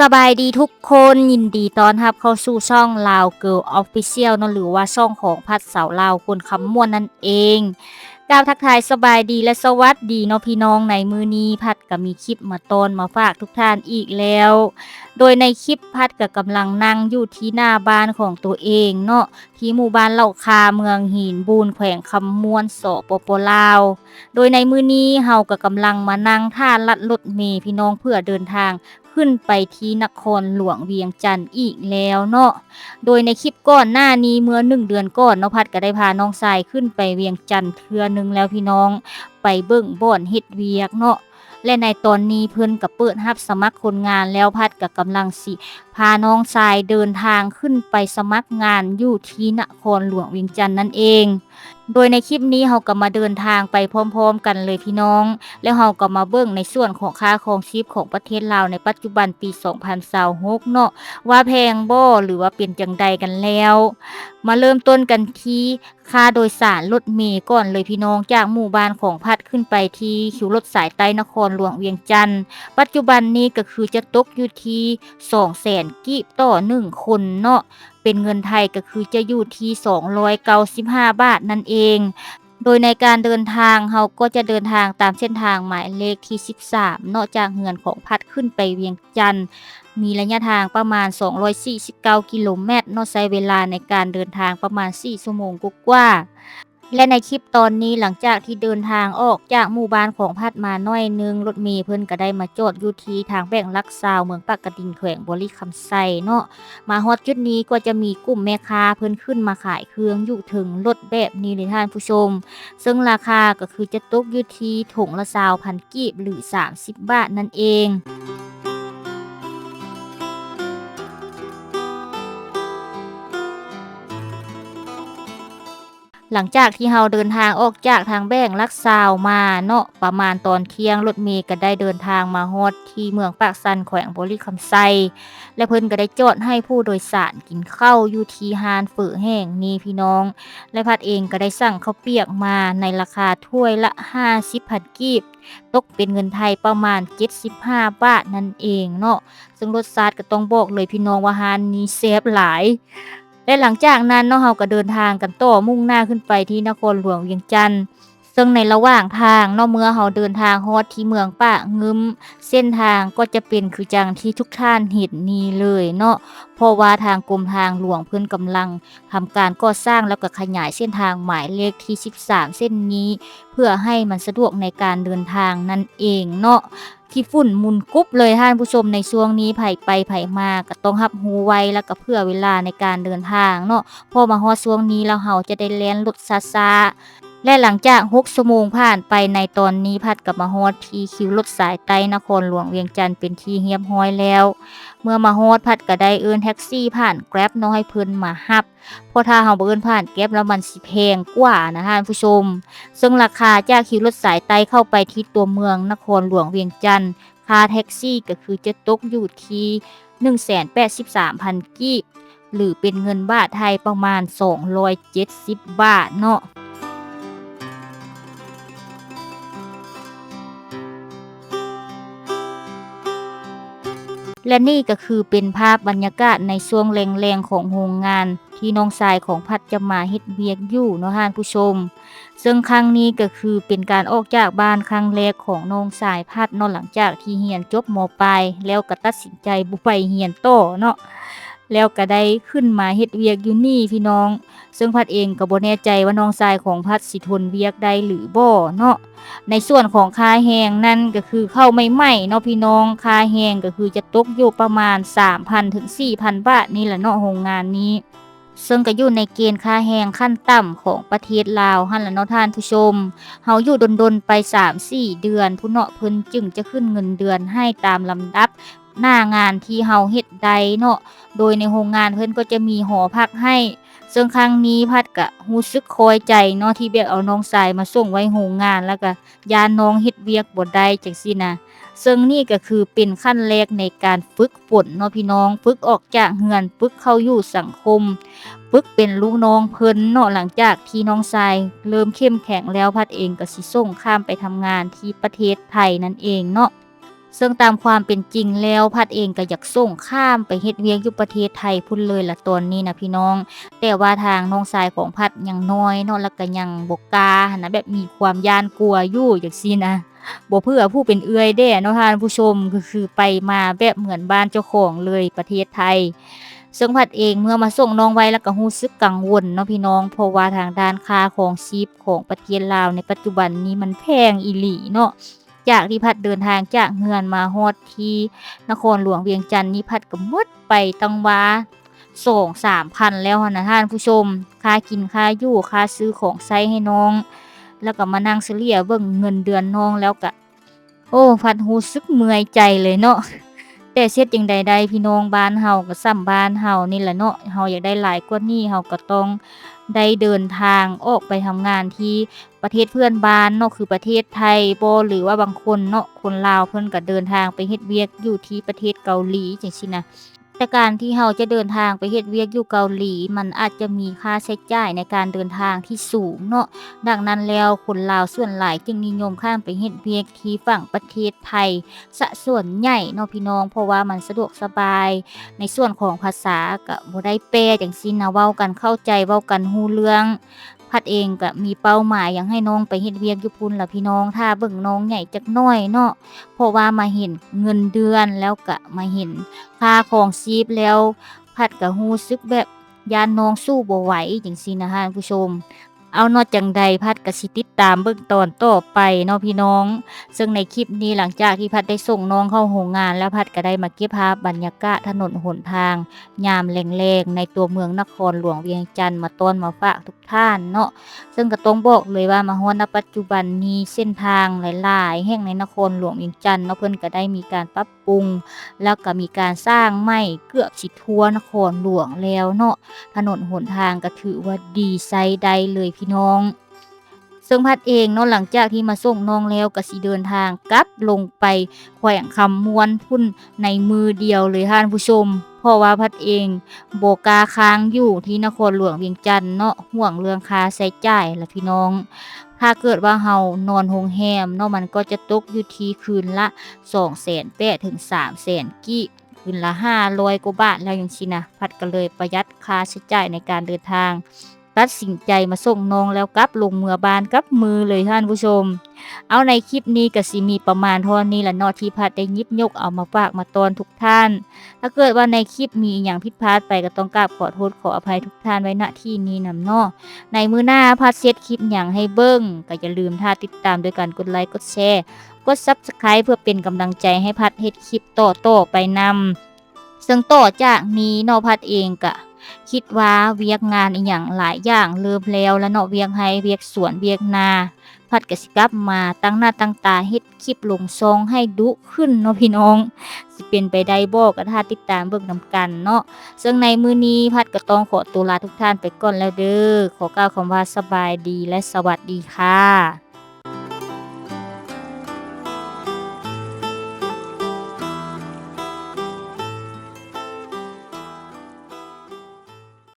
ສະບາຍດີທຸກຄົນ, ຍິນດີຕ້ອນຮັບເຂົ້າສູ່ຊ່ອງ Lao Girl Official ເນາະ ຫຼືວ່າຊ່ອງຂອງພັດສາວລາວຄົນຄຳມ່ວນນັ້ນເອງ. ກ່າວທັກທາຍສະບາຍດີ ແລະ ສະຫວັດດີເນາະພີ່ນ້ອງ. ໃນມື້ນີ້ພັດກໍມີຄລິບມາຕ້ອນມາຝາກທຸກທ່ານອີກແລ້ວ. ໂດຍໃນຄລິບພັດກໍກຳລັງນັ່ງຢູ່ທີ່ໜ້າບ້ານຂອງຕົວເອງເນາະ ທີ່ໝູ່ບ້ານເລົ່າຄາ ເມືອງຫີນບູນ ແຂວງຄຳມ່ວນ ສປປ ລາວ. ໂດຍໃນມື້ນີ້ເຮົາກໍກຳລັງມານັ່ງຖ້າລັດລົດເມພີ່ນ້ອງ ເພື່ອເດີນທາງຂຶ້ນໄປທີ່ນະຄອນຫຼວງວຽງຈັນອີກແລ້ວເນາະ. ໂດຍໃນຄລິບກ່ອນໜ້ານີ້ ເມື່ອໜຶ່ງເດືອນກ່ອນເນາະ ພັດກໍໄດ້ພານ້ອງຊາຍຂຶ້ນໄປວຽງຈັນເທື່ອໜຶ່ງແລ້ວພີ່ນ້ອງ, ໄປເບິ່ງບ່ອນເຮັດວຽກເນາະ. ແລະ ໃນຕອນນີ້ເພິ່ນກໍເປີດຮັບສະໝັກຄົນງານແລ້ວ, ພັດກໍກຳລັງຊິພານ້ອງຊາຍເດີນທາງຂຶ້ນໄປສະໝັກງານຢູ່ທີ່ນະຄອນຫຼວງວຽງຈັນນັ້ນເອງ. ໂດຍໃນຄລິບນີ້ເຮົາກໍມາເດີນທາງໄປພ້ອມໆກັນເລີຍພີ່ນ້ອງ, ແລ້ວເຮົາກໍມາເບິ່ງໃນສ່ວນຂອງຄ່າຄອງຊີບຂອງປະເທດລາວໃນປັດຈຸບັນປີສອງພັນຊາວຫົກເນາະ ວ່າແພງບໍ່ ຫຼືວ່າເປັນຈັ່ງໃດກັນແລ້ວ. ມາເລີ່ມຕົ້ນກັນທີ່ ຄ່າໂດຍສານລົດເມກ່ອນເລີຍພີ່ນ້ອງ, ຈາກໝູ່ບ້ານຂອງພັດຂຶ້ນໄປທີ່ຄິວລົດສາຍໃຕ້ນະຄອນຫຼວງວຽງຈັນ, ປັດຈຸບັນນີ້ກໍຄືຈະຕົກຢູ່ທີ່ສອງແສນກີບຕໍ່ໜຶ່ງຄົນເນາະ, ເປັນເງິນໄທກໍຄືຈະຢູ່ທີ່ສອງຮ້ອຍເກົ້າສິບຫ້າບາດນັ້ນເອງ. ໂດຍໃນການເດີນທາງ ເຮົາກໍຈະເດີນທາງຕາມເສັ້ນທາງໝາຍເລກທີສິບສາມເນາະ, ຈາກເຮືອນຂອງພັດຂຶ້ນໄປວຽງຈັນ ມີໄລຍະທາງປະມານສອງຮ້ອຍສີ່ສິບເກົ້າກິໂລແມັດເນາະ, ໃຊ້ເວລາໃນການເດີນທາງປະມານສີ່ຊົ່ວໂມງກວ່າໆ. ແລະ ໃນຄລິບຕອນນີ້ ຫຼັງຈາກທີ່ເດີນທາງອອກຈາກໝູ່ບ້ານຂອງພັດມາໜ້ອຍໜຶ່ງ, ລົດເມເພິ່ນກໍໄດ້ມາຈອດຢູ່ທີ່ທາງແບງຫຼັກຊາວ ເມືອງປາກກະດິງ ແຂວງບໍລິຄຳໄຊເນາະ. ມາຮອດຈຸດນີ້ກໍຈະມີກຸ່ມແມ່ຄ້າເພິ່ນຂຶ້ນມາຂາຍເຄື່ອງຢູ່ເທິງລົດແບບນີ້ເລີຍທ່ານຜູ້ຊົມ, ເຊິ່ງລາຄາກໍຄືຈະຕົກຢູ່ທີ່ຖົງລະຊາວພັນກີບ ຫຼື ສາມສິບບາດນັ້ນເອງ. ຫຼັງຈາກທີ່ເຮົາເດີນທາງອອກຈາກທາງແບງຫຼັກຊາວມາເນາະ, ປະມານຕອນທ່ຽງ ລົດເມກໍໄດ້ເດີນທາງມາຮອດທີ່ເມືອງປາກຊັນ ແຂວງບໍລິຄຳໄຊ ແລະ ເພິ່ນກໍໄດ້ຈອດໃຫ້ຜູ້ໂດຍສານກິນເຂົ້າຢູ່ທີ່ຮ້ານເຝີແຫ່ງນີ້ພີ່ນ້ອງ, ແລະ ພັດເອງກໍໄດ້ສັ່ງເຂົ້າປຽກມາໃນລາຄາຖ້ວຍລະຫ້າສິບພັນກີບ, ຕົກເປັນເງິນໄທປະມານເຈັດສິບຫ້າບາດນັ້ນເອງເນາະ, ເຊິ່ງລົດຊາດກໍຕ້ອງບອກເລີຍພີ່ນ້ອງວ່າຮ້ານນີ້ແຊບຫຼາຍ. ແລະ ຫຼັງຈາກນັ້ນເນາະ ເຮົາກໍເດີນທາງກັນຕໍ່ ມຸ່ງໜ້າຂຶ້ນໄປທີ່ນະຄອນຫຼວງວຽງຈັນ, ເຊິ່ງໃນລະຫວ່າງທາງເນາະ ເມື່ອເຮົາເດີນທາງຮອດທີ່ເມືອງປາງງຶມ, ເສັ້ນທາງກໍຈະເປັນຄືຈັ່ງທີ່ທຸກທ່ານເຫັນນີ້ເລີຍເນາະ, ເພາະວ່າທາງກົມທາງຫຼວງເພິ່ນກຳລັງທຳການກໍ່ສ້າງ ແລ້ວກໍຂະຫຍາຍເສັ້ນທາງໝາຍເລກທີສິບສາມເສັ້ນນີ້ ເພື່ອໃຫ້ມັນສະດວກໃນການເດີນທາງນັ້ນເອງເນາະ. ຂີ້ຝຸ່ນໝຸ່ນກຸບເລີຍທ່ານຜູ້ຊົມ, ໃນຊ່ວງນີ້ໃຜໄປໃຜມາກໍຕ້ອງຮັບຮູ້ໄວ້ ແລ້ວກໍເຜື່ອເວລາໃນການເດີນທາງເນາະ, ເພາະມາຮອດຊ່ວງນີ້ແລ້ວເຮົາຈະໄດ້ແລ່ນລົດຊ້າໆ. ແລະ ຫຼັງຈາກຫົກຊົ່ວໂມງຜ່ານໄປໃນຕອນນີ້, ພັດກໍມາຮອດທີ່ຄິວລົດສາຍໃຕ້ນະຄອນຫຼວງວຽງຈັນເປັນທີ່ຮຽບຮ້ອຍແລ້ວ. ເມື່ອມາຮອດ ພັດກໍໄດ້ເອີ້ນແທັກຊີຜ່ານ Grab ເນາະ ໃຫ້ເພິ່ນມາຮັບ. ເພາະຖ້າເຮົາບໍ່ເອີ້ນຜ່ານ Grab ແລ້ວມັນຊິແພງກວ່ານະທ່ານຜູ້ຊົມ, ເຊິ່ງລາຄາຈາກຄິວລົດສາຍໃຕ້ເຂົ້າໄປທີ່ຕົວເມືອງນະຄອນຫຼວງວຽງຈັນ, ຄ່າແທັກຊີກໍຄືຈະຕົກຢູ່ທີ່ໜຶ່ງແສນແປດສິບສາມພັນກີບ ຫຼື ເປັນເງິນບາດໄທປະມານສອງຮ້ອຍເຈັດສິບບາດເນາະ. ແລະ ນີ້ກໍຄືເປັນພາບບັນຍາກາດໃນຊ່ວງແລງໆຂອງໂຮງງານ ທີ່ນ້ອງຊາຍຂອງພັດຈະມາເຮັດວຽກຢູ່ເນາະທ່ານຜູ້ຊົມ. ເຊິ່ງຄັ້ງນີ້ກໍຄືເປັນການອອກຈາກບ້ານຄັ້ງແລກຂອງນ້ອງຊາຍພັດເນາະ, ຫຼັງຈາກທີ່ຮຽນຈົບ ມ.ປາຍ ແລ້ວກໍຕັດສິນໃຈບໍ່ໄປຮຽນຕໍ່ເນາະ, ແລ້ວກໍໄດ້ຂຶ້ນມາເຮັດວຽກຢູ່ນີ້ພີ່ນ້ອງ. ເຊິ່ງພັດເອງກໍບໍ່ແນ່ໃຈວ່ານ້ອງຊາຍຂອງພັດຊິທົນວຽກໄດ້ຫຼືບໍ່ເນາະ. ໃນສ່ວນຂອງຄ່າແຮງນັ້ນກໍຄືເຂົ້າໃໝ່ໆເນາະພີ່ນ້ອງ, ຄ່າແຮງກໍຄືຈະຕົກຢູ່ປະມານສາມພັນເຖິງສີ່ພັນບາດນີ້ແຫຼະເນາະ ໂຮງງານນີ້. ເຊິ່ງກໍຢູ່ໃນເກນຄ່າແຮງຂັ້ນຕ່ຳຂອງປະເທດລາວຫັ້ນລະເນາະທ່ານຜູ້ຊົມ. ເຮົາຢູ່ດົນໆໄປສາມສີ່ເດືອນພຸ້ນເນາະ, ເພິ່ນຈຶ່ງຈະຂຶ້ນເງິນເດືອນໃຫ້ຕາມລຳດັບໜ້າງານທີ່ເຮົາເຮັດໄດ້ເນາະ. ໂດຍໃນໂຮງງານເພິ່ນກໍຈະມີຫໍພັກໃຫ້, ເຊິ່ງຄັ້ງນີ້ພັດກະຮູ້ສຶກຄອຍໃຈເນາະ ທີ່ແບບເອົານ້ອງຊາຍມາສົ່ງໄວ້ໂຮງງານ ແລ້ວກະຢ້ານນ້ອງເຮັດວຽກບໍ່ໄດ້ຈັ່ງຊີ້ນະ. ເຊິ່ງນີ້ກໍຄືເປັນຂັ້ນແລກໃນການຝຶກຝົນເນາະພີ່ນ້ອງ, ຝຶກອອກຈາກເຮືອນ, ຝຶກເຂົ້າຢູ່ສັງຄົມ, ຝຶກເປັນລູກນ້ອງເພິ່ນເນາະ. ຫຼັງຈາກທີ່ນ້ອງຊາຍເລີ່ມເຂັ້ມແຂງແລ້ວ, ພັດເອງກໍຊິສົ່ງຂ້າມໄປທຳງານທີ່ປະເທດໄທນັ້ນເອງເນາະ. ເຊິ່ງຕາມຄວາມເປັນຈິງແລ້ວ ພັດເອງກໍຢາກສົ່ງຂ້າມໄປເຮັດວຽກຢູ່ປະເທດໄທພຸ້ນເລີຍລະຕອນນີ້ນະພີ່ນ້ອງ. ແຕ່ວ່າທາງນ້ອງຊາຍຂອງພັດຍັງນ້ອຍເນາະ ແລ້ວກໍຍັງບໍ່ກ້າຫັ້ນນະ ແບບມີຄວາມຢ້ານກົວຢູ່ຈັ່ງຊີ້ນະ. ບໍ່ເຜື່ອຜູ້ເປັນເອື້ອຍແດ່ເນາະທ່ານຜູ້ຊົມ ກໍຄືໄປມາແບບເໝືອນບ້ານເຈົ້າຂອງເລີຍປະເທດໄທ. ເຊິ່ງພັດເອງເມື່ອມາສົ່ງນ້ອງໄວ້ແລ້ວກໍຮູ້ສຶກກັງວົນເນາະພີ່ນ້ອງ ເພາະວ່າທາງດ້ານຄ່າຄອງຊີບຂອງປະເທດລາວໃນປັດຈຸບັນນີ້ມັນແພງອີ່ຫຼີເນາະ. ຈາກທີ່ພັດເດີນທາງຈາກເຮືອນມາຮອດທີ່ນະຄອນຫຼວງວຽງຈັນນີ້ ພັດກໍໝົດໄປຕັ້ງວ່າສອງສາມພັນແລ້ວຫັ້ນນະທ່ານຜູ້ຊົມ. ຄ່າກິນ ຄ່າຢູ່ ຄ່າຊື້ຂອງໃຊ້ໃຫ້ນ້ອງ ແລ້ວກໍມານັ່ງສະເລ່ຍເບິ່ງເງິນເດືອນນ້ອງແລ້ວກະ ໂອ້ ພັດຮູ້ສຶກເມື່ອຍໃຈເລີຍເນາະ. ແຕ່ເຮັດຈັ່ງໃດໄດ້ ພີ່ນ້ອງ ບ້ານເຮົາກໍສ່ຳບ້ານເຮົານີ້ແຫຼະເນາະ. ເຮົາຢາກໄດ້ຫຼາຍກວ່ານີ້ ເຮົາກໍຕ້ອງໄດ້ເດີນທາງອອກໄປທຳງານທີ່ປະເທດເພື່ອນບ້ານເນາະ ຄືປະເທດໄທບໍ ຫຼືວ່າບາງຄົນເນາະ ຄົນລາວເພິ່ນກໍເດີນທາງໄປເຮັດວຽກຢູ່ທີ່ປະເທດເກົາຫຼີຈັ່ງຊີ້ນະ. ແຕ່ການທີ່ເຮົາຈະເດີນທາງໄປເຮັດວຽກຢູ່ເກົາຫຼີ ມັນອາດຈະມີຄ່າໃຊ້ຈ່າຍໃນການເດີນທາງທີ່ສູງເນາະ. ດັ່ງນັ້ນແລ້ວ ຄົນລາວສ່ວນຫຼາຍຈຶ່ງນິຍົມຂ້າມໄປເຮັດວຽກທີ່ຝັ່ງປະເທດໄທຊະສ່ວນໃຫຍ່ເນາະພີ່ນ້ອງ ເພາະວ່າມັນສະດວກສະບາຍ. ໃນສ່ວນຂອງພາສາກໍບໍ່ໄດ້ແປຈັ່ງຊີ້ນະ ເວົ້າກັນເຂົ້າໃຈ ເວົ້າກັນຮູ້ເລື່ອງ. ພັດເອງກໍມີເປົ້າໝາຍຢາກໃຫ້ນ້ອງໄປເຮັດວຽກຢູ່ພຸ້ນລະພີ່ນ້ອງ ຖ້າເບິ່ງນ້ອງໃຫຍ່ຈັກໜ້ອຍເນາະ ເພາະວ່າມາເຫັນເງິນເດືອນ ແລ້ວກໍມາເຫັນຄ່າຄອງຊີບແລ້ວ ພັດກໍຮູ້ສຶກແບບຢ້ານນ້ອງສູ້ບໍ່ໄຫວຈັ່ງຊີ້ນະທ່ານຜູ້ຊົມ. ເອົາເນາະ ຈັ່ງໃດພັດກໍຊິຕິດຕາມເບິ່ງຕອນຕໍ່ໄປເນາະພີ່ນ້ອງ. ເຊິ່ງໃນຄລິບນີ້ ຫຼັງຈາກທີ່ພັດໄດ້ສົ່ງນ້ອງເຂົ້າໂຮງງານແລ້ວ ພັດກໍໄດ້ມາເກັບພາບບັນຍາກາດຖະໜົນຫົນທາງ ຍາມແລງໆ ໃນຕົວເມືອງນະຄອນຫຼວງວຽງຈັນ ມາຕ້ອນມາຝາກທຸກທ່ານເນາະ. ເຊິ່ງກໍຕ້ອງບອກເລີຍວ່າ ມາຮອດ ນະ ປັດຈຸບັນນີ້ ເສັ້ນທາງຫຼາຍໆແຫ່ງໃນນະຄອນຫຼວງວຽງຈັນເນາະ ເພິ່ນກໍໄດ້ມີການປັບປຸງ ແລ້ວກໍມີການສ້າງໃໝ່ເກືອບຊິທົ່ວນະຄອນຫຼວງແລ້ວເນາະ. ຖະໜົນຫົນທາງກໍຖືວ່າດີໃຊ້ໄດ້ເລີຍພີ່ນ້ອງ. ເຊິ່ງພັດເອງເນາະ ຫຼັງຈາກທີ່ມາສົ່ງນ້ອງແລ້ວ ກໍຊິເດີນທາງກັບລົງໄປແຂວງຄຳມ່ວນພຸ້ນໃນມື້ດຽວເລີຍທ່ານຜູ້ຊົມ ເພາະວ່າພັດເອງບໍ່ກ້າຄ້າງຢູ່ທີ່ນະຄອນຫຼວງວຽງຈັນເນາະ ຫ່ວງເລື່ອງຄ່າໃຊ້ຈ່າຍລະພີ່ນ້ອງ. ຖ້າເກີດວ່າເຮົານອນໂຮງແຮມເນາະ ມັນກໍຈະຕົກຢູ່ທີ່ຄືນລະສອງແສນແປດເຖິງສາມແສນກີບ ຄືນລະຫ້າຮ້ອຍກວ່າບາດແລ້ວຈັ່ງຊີ້ນະ. ພັດກໍເລີຍປະຢັດຄ່າໃຊ້ຈ່າຍໃນການເດີນທາງ ຕັດສິນໃຈມາສົ່ງນ້ອງແລ້ວກັບລົງເມືອບ້ານກັບມືເລີຍທ່ານຜູ້ຊົມ. ເອົາ ໃນຄລິບນີ້ກໍຊິມີປະມານເທົ່ານີ້ລະເນາະ ທີ່ພັດໄດ້ຫຍິບຍົກເອົາມາຝາກມາຕ້ອນທຸກທ່ານ. ຖ້າເກີດວ່າໃນຄລິບມີອີ່ຫຍັງຜິດພາດໄປ ກໍຕ້ອງກາບຂໍໂທດຂໍອະໄພທຸກທ່ານໄວ້ ນະ ທີ່ນີ້ນຳເນາະ. ໃນມື້ໜ້າພັດຊິເຮັດຄລິບຫຍັງໃຫ້ເບິ່ງ ກໍຢ່າລືມຖ້າຕິດຕາມໂດຍການກົດໄລ ກົດແຊ ກົດ Subscribe ເພື່ອເປັນກຳລັງໃຈໃຫ້ພັດເຮັດຄລິບຕໍ່ໆໄປນຳ. ເຊິ່ງຕໍ່ຈາກນີ້ເນາະ ພັດເອງກະຄິດວ່າວຽກງານອີ່ຫຍັງຫຼາຍຢ່າງເລີ່ມແລ້ວລະເນາະ ວຽກໄຮ່ ວຽກສວນ ວຽກນາ ພັດກະຊິກັບມາຕັ້ງໜ້າຕັ້ງຕາເຮັດຄລິບລົງຊ່ອງໃຫ້ດຸຂຶ້ນເນາະພີ່ນ້ອງ. ຊິເປັນໄປໄດ້ບໍ່ ກະຖ້າຕິດຕາມເບິ່ງນຳກັນເນາະ. ເຊິ່ງໃນມື້ນີ້ພັດກະຕ້ອງຂໍຕົວລາທຸກທ່ານໄປກ່ອນແລ້ວເດີ້. ຂໍກ່າວຄຳວ່າສະບາຍດີ ແລະ ສະຫວັດດີຄ່ະ.